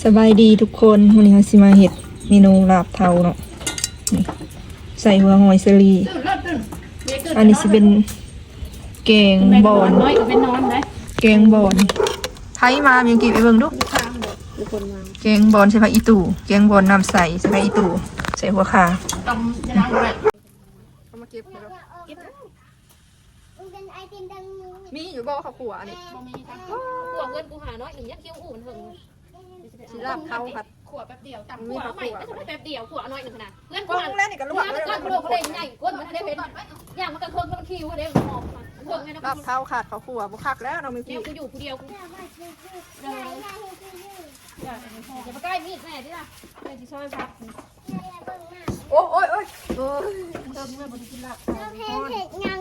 ສະບາຍດີທຸກຄົນ, ມື້ນີ້ເຮົາຊິມາເຮັດເມນູລາບເທົາເນາະ. ນີ້ ໃສ່ຫົວຫອຍສາລີ. ອັນນີ້ຊິເປັນແກງບອນ, ແກງບອນ. ໃຜມາ ມີກີ້ໄປເບິ່ງດູ. ແກງບອນໃສ່ຜັກອີ່ຕູ່, ແກງບອນນ້ຳໃສໃສ່ຜັກອີ່ຕູ່, ໃສ່ຫົວຂ່າ. ເອົາມາເກັບໃຫ້ເບິ່ງ. ມີຢູ່ບໍ່ເຂົ້າຂົ້ວອັນນີ້? ບໍ່ມີ. ຂ້າວຂົ້ວເຮືອນກູຫານ້ອຍໜຶ່ງ ຍັງຄິວອູ້ມັນເຖິງ. ຊິລາບເທົາຜັດ ຂົ້ວແປັບດຽວ ຕຳ ມີ ຂົ້ວ ເອົາໃໝ່ ເອົາແປັບດຽວ ຂົ້ວເອົາໜ້ອຍໜຶ່ງຫັ້ນນະ. ເຮືອນກູຫາ ເຮືອນກູຫາ ເຫຼືອແຕ່ເຄິ່ງ ເລີຍໃຫຍ່ ກົ້ນມັນໄດ້ເປັນ ຢ່າງມັນກໍເຄິ່ງ ແລ້ວມັນຄິວເດ້ ອອກມາເຄິ່ງແມ່ນ ລາບເທົາຂາດເຂົ້າຂົ້ວບໍ່ຄັກແລ້ວເນາະ ມື້ກີ້ ແນວກູຢູ່ຜູ້ດຽວ ກູ ເອີ ຢ່າ ຢ່າໄປໃກ້ມີດແມ່ຕິລະ ແມ່ຊິຊອຍຜັກ. ໂອ້ຍ ໂອ້ຍ ໂອ້ຍ ໂອ້ຍ ເທິງເມື່ອບໍ່ໄດ້ກິນລາບເທົາ. ເຈົ້າແພງເຮັດຫຍັງ?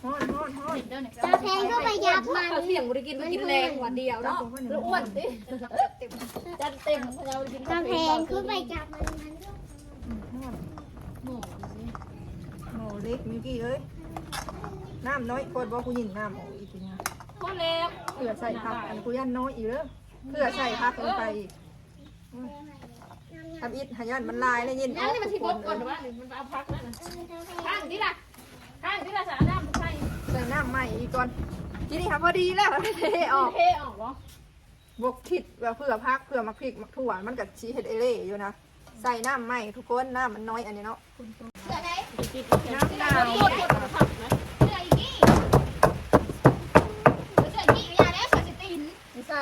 ຮ້ອນ ຮ້ອນ ຮ້ອນ. ເຈົ້າແພງຄືໄປຫຍັບມັນ. ເຂົາສຽງບໍ່ໄດ້ກິນ ໄປກິນແລງວັນດຽວເນາະ ລະອ້ວນຕິ. ຈັດເຕັມ ເຂົາເຈົ້າບໍ່ໄດ້ກິນ. ເຈົ້າແພງຄືໄປຫຍັບມັນ. ຮ້ອນ ໝໍ້ເລັກ ມິວກີ້ເອີຍ. ນ້ຳນ້ອຍໂພດບໍ່ ຜູ້ຍິງນ້ຳອອກອີກ. ພໍແລ້ວ ເພື່ອໃສ່ຜັກ ອັນນີ້ກູຢ້ານນ້ອຍອີກເດີ ເພື່ອໃສ່ຜັກລົງໄປອີກ. ອືມ ທຳອິດຫາຢ້ານມັນຫຼາຍແລ້ວເຢັນອອກ. ມັນຊິບົດກ່ອນວ່າ ມັນເອົາຜັກນັ້ນ ຂ້າງນີ້ລະ ຂ້າງນີ້ລະ ໃສ່ນ້ຳໃສ່ ໃສ່ນ້ຳໃໝ່ອີກກ່ອນ. ທີນີ້ຫາພໍດີແລ້ວ ເທອອກ ເທອອກບໍ່? ບໍ່ຄິດວ່າເພື່ອຜັກ ເພື່ອໝາກພິກໝາກຖົ່ວ ມັນກໍຊິເຮັດເອເລ່ຢູ່ນະ. ໃສ່ນ້ຳໃໝ່ທຸກຄົນ ນ້ຳມັນນ້ອຍອັນນີ້ເນາະ. ນ້ຳໜາວ ເສື້ອອີກນີ້ ເສື້ອອີກນີ້ ຢ່າແລ້ວ ເສື້ອຊິຕີນ ໃສ່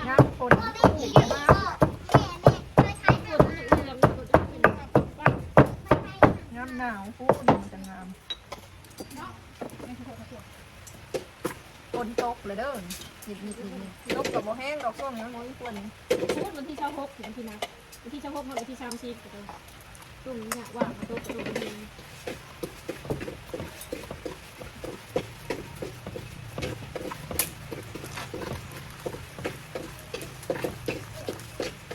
ນ້ຳຝົນ ຍາມໜາວພຸ້ນມັນຈະງາມ. ຝົນຕົກແລ້ວເດີ ນິດໆໆ ຕົກກໍບໍ່ແຮງດອກ ຊ່ວງນີ້ມັນບໍ່ມີຝົນ. ພຸ້ນ ວັນທີຊາວຫົກ ເຫັນພີ່ນະ ວັນທີຊາວຫົກ ມາວັນທີສາມສິບ ກໍຕ້ອງ ຊ່ວງນີ້ຍາກວ່າຕົກກໍຕົກແຮງ.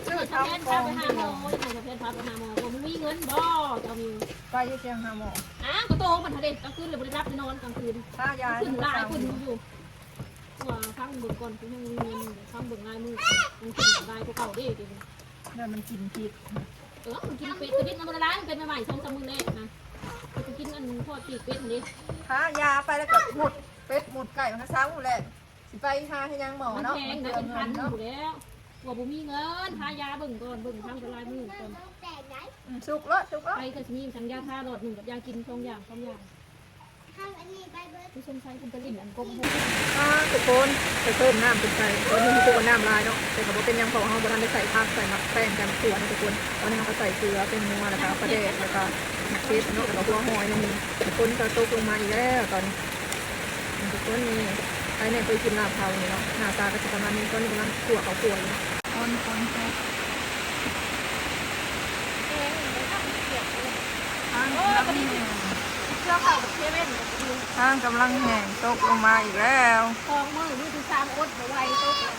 ຊື້ເຂົ້າຂອງ ພາໄປຫາໝໍ ເຮັດໃຫ້ສະເພນພາໄປຫາໝໍ ບໍ່ມີເງິນບໍ່ ເຈົ້າມີ ໄປຢູ່ຊຽງຫາໝໍ. ອ້າວ ກໍໂຕມັນຫັ້ນເດ້ ກາງຄືນລະບໍ່ໄດ້ຫຼັບໄດ້ນອນ ກາງຄືນ ຄ່າຢາ ຂຶ້ນຫຼາຍຂຶ້ນຢູ່. ວ່າຟັງເບິ່ງກ່ອນ ຄືຍັງມີເງິນ ຟັງເບິ່ງລາຍມື້ ມັນກິນຫຼາຍກວ່າເກົ່າເດ້ ດຽວນີ້ ແລ້ວມັນກິນພິດ. ເອີ ມັນກິນເປັດ ແຕ່ເປັດມັນບໍ່ໄດ້ຫຼາຍ ມັນເປັດໃໝ່ໆ ສອງສາມມື້ແລ້ວນະ ມັນກໍກິນອັນທອດປີກເປັດຫັ້ນເດ້. ຄ່າຢາໄປແລ້ວກໍໝົດເປັດໝົດໄກ່ ມັນກໍເຊົາແລ້ວ. ຊິໄປຫາເຮັດຫຍັງໝໍເນາະ ມັນແພງນະ ມັນເປືອງເງິນເນາະ ເປັນພັນພຸ້ນແລ້ວ. ວ່າບໍ່ມີເງິນ ທາຢາເບິ່ງກ່ອນ ເບິ່ງທາງຕະລາຍມື້ກ່ອນ. ອືມ ສຸກໂລດ ສຸກໂລດ. ໄປກໍຊິມີທັງຢາທາຫຼອດໜຶ່ງກັບຢາກິນສອງຢ່າງ ສາມຢ່າງ. ຜູ້ຊົມໄຊເພິ່ນໄປຫຼິ້ນອັນກົກ. ອ່າ ທຸກຄົນ ໄປເພີ່ມນ້ຳເພິ່ນໃສ່ ຕອນນີ້ຮູ້ສຶກວ່ານ້ຳຫຼາຍເນາະ ແຕ່ກໍບໍ່ເປັນຫຍັງ ເພາະວ່າເຮົາບໍ່ທັນໄດ້ໃສ່ຜັກ ໃສ່ໝາກແຕງ ໃສ່ໝາກຖົ່ວເນາະທຸກຄົນ. ຕອນນີ້ເຮົາກໍໃສ່ເກືອ ໃສ່ນົວ ແລ້ວກໍປາແດກ ແລ້ວກໍໝາກເຜັດເນາະ ແລ້ວກໍຫົວຫອຍນັ້ນ. ຝົນກໍຕົກລົງມາອີກແລ້ວຕອນນີ້ ທຸກຄົນ. ນີ້ ໃຜແນ່ເຄີຍກິນລາບເທົານີ້ເນາະ ໜ້າຕາກໍຊິປະມານນີ້. ຕອນນີ້ກຳລັງຂົ້ວເຂົ້າຂົ້ວຢູ່ເນາະ. ຄົນ ຄົນ ຄົນ ທາງກຳລັງແຫ້ງ ທາງກຳລັງແຫ້ງ ຕົກລົງມາອີກແລ້ວ. ສອງມື້ ມື້ທີສາມ ອົດບໍ່ໄຫວ ຕົກແລ້ວ.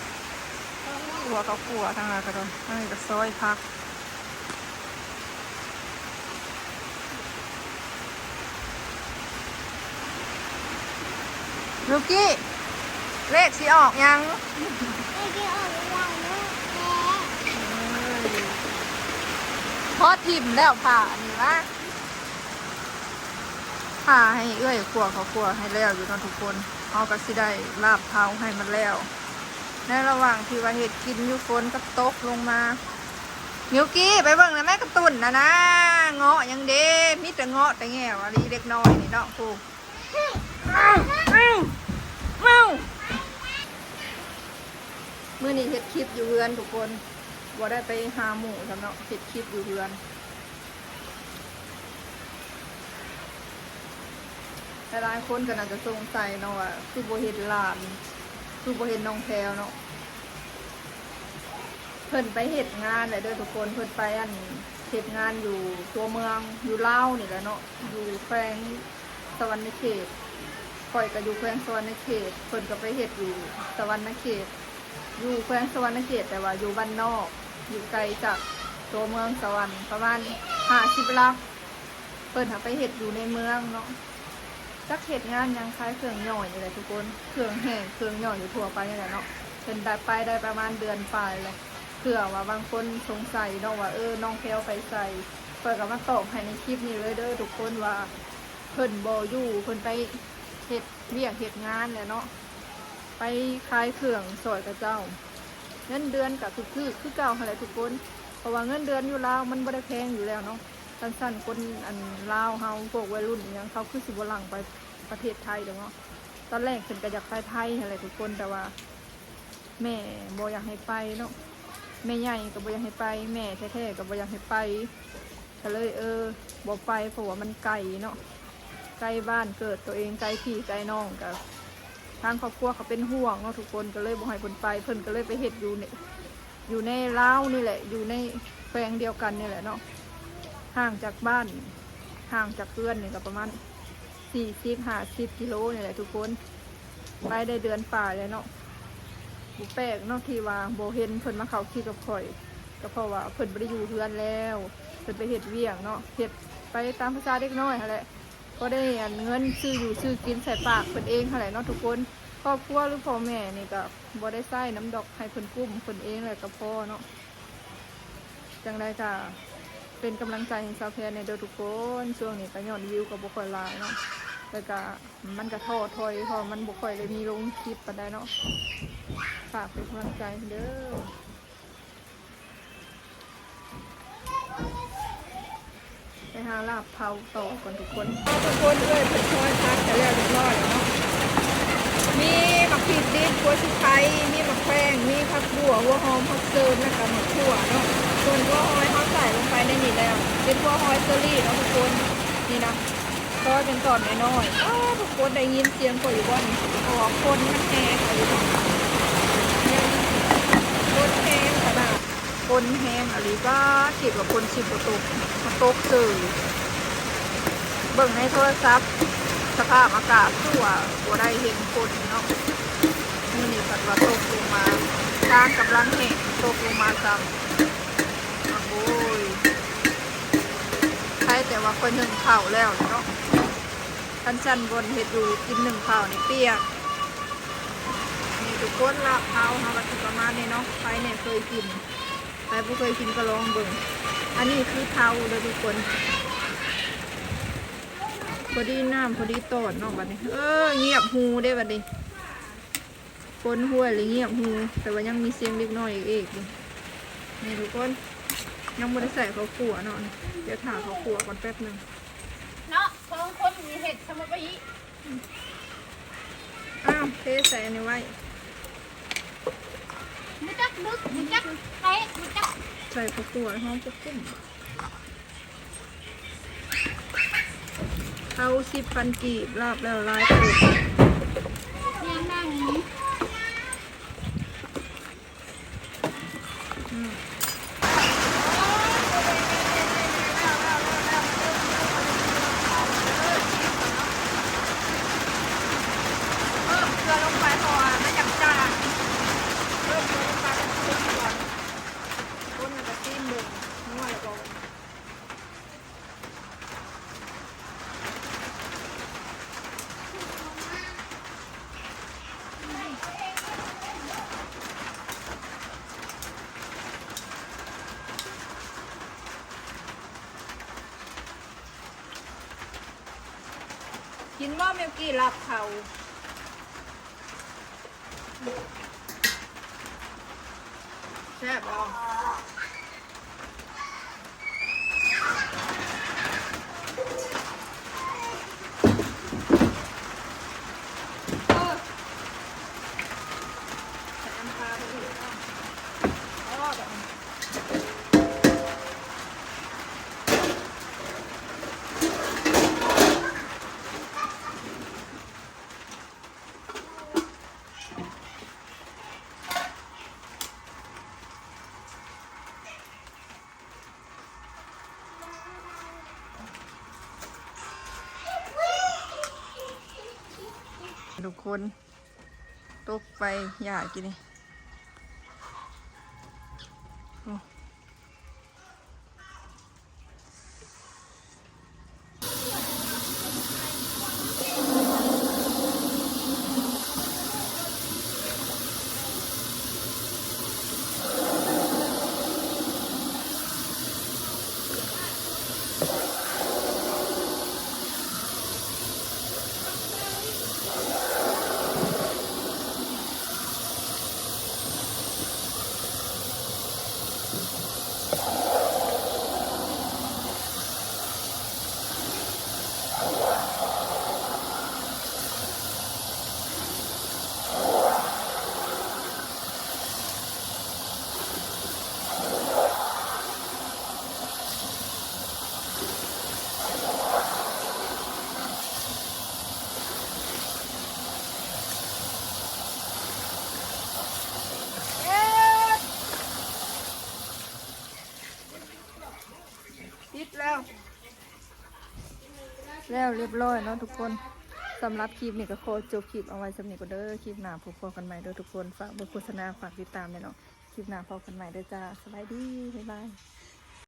ຂົ້ວເຂົ້າຂົ້ວທາງນັ້ນກໍໄດ້ ທາງນີ້ກໍຊອຍຜັກ. ລູກກີ້ ເລກຊິອອກຫຍັງ? ເລກຊິອອກຫຼາຍເນາະແມ່. ເອີຍ ພໍຖິ້ມແລ້ວຜ້າອັນນີ້ວະ. ຖ້າໃຫ້ເອື້ອຍຂົ້ວເຂົ້າຂົ້ວໃຫ້ແລ້ວຢູ່ເນາະທຸກຄົນ ເຮົາກໍຊິໄດ້ລາບເທົາໃຫ້ມັນແລ້ວ. ໃນລະຫວ່າງທີ່ວ່າເຮັດກິນຢູ່ ຝົນກໍຕົກລົງມາ. ມິວກີ້ ໄປເບິ່ງນະແມ່ ກະຕຸ້ນນະນາ ເງາະຫຍັງເດ ມີແຕ່ເງາະແຕ່ແງ່ວ ອາລີເດັກນ້ອຍນີ້ເນາະ. ພຸ້ນ ມື້ນີ້ເຮັດຄລິບຢູ່ເຮືອນທຸກຄົນ ບໍ່ໄດ້ໄປຫາໝູ່ຊ້ຳເນາະ ເຮັດຄລິບຢູ່ເຮືອນ. ຫຼາຍໆຄົນກໍໜ້າຈະສົງໄສເນາະວ່າ ຄືບໍ່ເຫັນຫຼານ ຄືບໍ່ເຫັນນ້ອງແພວເນາະ. ເພິ່ນໄປເຮັດງານແຫຼະເດີທຸກຄົນ ເພິ່ນໄປ ອັນ ເຮັດງານຢູ່ຕົວເມືອງ ຢູ່ລາວນີ້ແຫຼະເນາະ ຢູ່ແຂວງສະຫວັນນະເຂດ. ຂ້ອຍກໍຢູ່ແຂວງສະຫວັນນະເຂດ ເພິ່ນກໍໄປເຮັດຢູ່ສະຫວັນນະເຂດ ຢູ່ແຂວງສະຫວັນນະເຂດ ແຕ່ວ່າຢູ່ບ້ານນອກ ຢູ່ໄກຈາກຕົວເມືອງສະຫວັນປະມານຫ້າສິບຫຼັກ. ເພິ່ນຫາໄປເຮັດຢູ່ໃນເມືອງເນາະ. ຈັກເຮັດງານຫຍັງ ຂາຍເຄື່ອງຫຍໍ້ນີ້ແຫຼະທຸກຄົນ ເຄື່ອງແຫ້ງເຄື່ອງຫຍໍ້ຢູ່ທົ່ວໄປນີ້ແຫຼະເນາະ. ເພິ່ນໄດ້ໄປໄດ້ປະມານເດືອນປາຍແລ້ວ ເພື່ອວ່າບາງຄົນສົງໄສເນາະວ່າ ເອີ ນ້ອງແພວໄປໃສ. ຂ້ອຍກໍມາຕອບໃຫ້ໃນຄລິບນີ້ເລີຍເດີທຸກຄົນວ່າ ເພິ່ນບໍ່ຢູ່ ເພິ່ນໄປເຮັດວຽກເຮັດງານແຫຼະເນາະ ໄປຂາຍເຄື່ອງຊ່ອຍເຂົາເຈົ້າ. ເງິນເດືອນກໍຖືກໆຄືເກົ່າຫັ້ນແຫຼະທຸກຄົນ ເພາະວ່າເງິນເດືອນຢູ່ລາວມັນບໍ່ໄດ້ແພງຢູ່ແລ້ວເນາະ. ຄັນຊັ້ນຄົນອັນລາວເຮົາ ພວກໄວລຸ້ນອີ່ຫຍັງ ເຂົາຄືຊິບໍ່ຫຼັ່ງໄປປະເທດໄທດອກເນາະ. ຕອນແລກເພິ່ນກໍຢາກໄປໄທຫັ້ນແຫຼະທຸກຄົນ ແຕ່ວ່າແມ່ບໍ່ຢາກໃຫ້ໄປເນາະ ແມ່ໃຫຍ່ກໍບໍ່ຢາກໃຫ້ໄປ ແມ່ແທ້ໆກໍບໍ່ຢາກໃຫ້ໄປ ກໍເລີຍ ເອີ ບໍ່ໄປ ເພາະວ່າມັນໄກເນາະ ໃກ້ບ້ານເກີດຕົວເອງ ໃກ້ພີ່ໃກ້ນ້ອງ ກໍທາງຄອບຄົວເຂົາເປັນຫ່ວງເນາະທຸກຄົນ ກໍເລີຍບໍ່ໃຫ້ເພິ່ນໄປ. ເພິ່ນກໍເລີຍໄປເຮັດຢູ່ໃນ ຢູ່ໃນລາວນີ້ແຫຼະ ຢູ່ໃນແຂວງດຽວກັນນີ້ແຫຼະເນາະ ຫ່າງຈາກບ້ານ ຫ່າງຈາກເຮືອນນີ້ກໍປະມານສີ່ສິບ ຫ້າສິບກິໂລນີ້ແຫຼະທຸກຄົນ. ໄປໄດ້ເດືອນປາຍແລ້ວເນາະ ບໍ່ແປກເນາະທີ່ວ່າບໍ່ເຫັນເພິ່ນມາເຂົ້າຄລິບກັບຂ້ອຍ ກໍເພາະວ່າເພິ່ນບໍ່ໄດ້ຢູ່ເຮືອນແລ້ວ ເພິ່ນໄປເຮັດວຽກເນາະ ເຮັດໄປຕາມພາສາເດັກນ້ອຍຫັ້ນແຫຼະ ພໍໄດ້ອັນເງິນຊື້ຢູ່ຊື້ກິນໃສ່ປາກເພິ່ນເອງຫັ້ນແຫຼະເນາະທຸກຄົນ. ຄອບຄົວ ຫຼື ພໍ່ແມ່ນີ້ກໍບໍ່ໄດ້ໃຊ້ນຳດອກ ໃຫ້ເພິ່ນກຸ້ມເພິ່ນເອງແຫຼະກໍພໍເນາະ. ຈັ່ງໃດກໍເປັນກຳລັງໃຈໃຫ້ສາວແພນແດ່ເດີທຸກຄົນ. ຊ່ວງນີ້ກໍຍອດວິວກໍບໍ່ຄ່ອຍຫຼາຍເນາະ ແລ້ວກໍມັນກໍທໍ້ຖອຍ ເພາະມັນບໍ່ຄ່ອຍໄດ້ມີລົງຄລິບປານໃດເນາະ. ຝາກເປັນກຳລັງໃຈເດີ. ໄປຫາລາບເຜົາຕໍ່ກ່ອນທຸກຄົນ. ເອົາທຸກຄົນ ເອື້ອຍເພິ່ນຊອຍຜັກໃຫ້ແລ້ວຮຽບຮ້ອຍແລ້ວເນາະ. ມີໝາກພິກດິບ ຫົວຊິໄຄ ມີໝາກແຂ້ງ ມີຜັກບົ່ວ ຫົວຫອມ ຜັກເສີມ ແລ້ວກໍໝາກຖົ່ວເນາະ. ສ່ວນຫົວຫອຍເຮົາໃສ່ລົງໄປໃນນີ້ແລ້ວ ເປັນຫົວຫອຍເຊີຣີເນາະທຸກຄົນ. ນີ້ນະ ຊອຍເປັນຕອນນ້ອຍໆ. ອ້າ ທຸກຄົນໄດ້ຍິນສຽງຂ້ອຍຢູ່ບໍ່ນີ້? ເພາະວ່າຝົນມັນແຮງອີ່ຫຼີເນາະ ຝົນແຮງຂະໜາດ. ຝົນແຮງອີ່ຫຼີ ປ້າ ຄິດວ່າຝົນຊິບໍ່ຕົກ ມາຕົກເສີຍ. ເບິ່ງໃນໂທລະສັບ ສະພາບອາກາດຄືວ່າບໍ່ໄດ້ເຫັນຝົນເນາະ. ມື້ນີ້ເພິ່ນວ່າຕົກລົງມາ ທາງກຳລັງແຫ້ງ ຕົກລົງມາຊ້ຳ. ໂອ້ຍ ໄຄແຕ່ວ່າຂ້ອຍໜຶ້ງເຂົ້າແລ້ວເນາະ. ຄັນຊັ້ນບ່ອນເຮັດຢູ່ກິນໜຶ້ງເຂົ້ານີ້ປຽກ. ນີ້ທຸກຄົນ ລາບເຜົາເຮົາກໍຊິປະມານນີ້ເນາະ. ໃຜແນ່ເຄີຍກິນ ໃຜບໍ່ເຄີຍກິນກໍລອງເບິ່ງ. ອັນນີ້ຄືເຜົາເດີທຸກຄົນ. ພໍດີນ້ຳພໍດີຕອນເນາະບັດນີ້. ເອີ ງຽບຫູເດ້ບັດນີ້. ຄົນຫ້ວຍເລີຍງຽບຫູ ແຕ່ວ່າຍັງມີສຽງເດັກນ້ອຍເອກໆຢູ່. ນີ້ທຸກຄົນ ຍັງບໍ່ໄດ້ໃສ່ເຂົ້າຂົ້ວເນາະ. ດຽວຖ້າເຂົ້າຂົ້ວກ່ອນແປັບໜຶ່ງເນາະ. ສອງຄົນນີ້ເຮັດຊະມາໄປອີກ. ອ້າວ ເທໃສ່ອັນນີ້ໄວ້. ບໍ່ຈັກດຶກ ບໍ່ຈັກເຕະ ບໍ່ຈັກ. ໃສ່ເຂົ້າຂົ້ວໃຫ້ຫອມກຸ້ມ. ເຂົ້າສິບພັນກີບ ລາບແລ້ວຫຼາຍເຕີບ. ອືມ ເພີ່ມເກືອລົງໄປ ເພາະວ່າມັນຢາກຈາງ. ເພີ່ມເກືອລົງໄປ ແລ້ວຄົນກ່ອນ ຄົນແລ້ວກໍຊີມເບິ່ງ ນົວແລ້ວບໍ່. ກິນບໍ່ ມິວກີ້ ລາບເຜົາ? ແຊບບໍ່? ທຸກຄົນ ຕົກໄປຢາກກິນນີ້. ໂອ້. ແລ້ວຮຽບຮ້ອຍເນາະທຸກຄົນ. ສຳລັບຄລິບນີ້ກໍຂໍຈົບຄລິບເອົາໄວ້ສ່ຳນີ້ກ່ອນເດີ. ຄລິບໜ້າພົບພໍ້ກັນໃໝ່ເດີທຸກຄົນ. ຝາກເບິ່ງໂຄສະນາ ຝາກຕິດຕາມແດ່ເນາະ. ຄລິບໜ້າພໍ້ກັນໃໝ່ເດີຈ້າ. ສະບາຍດີ. ບາຍບາຍ.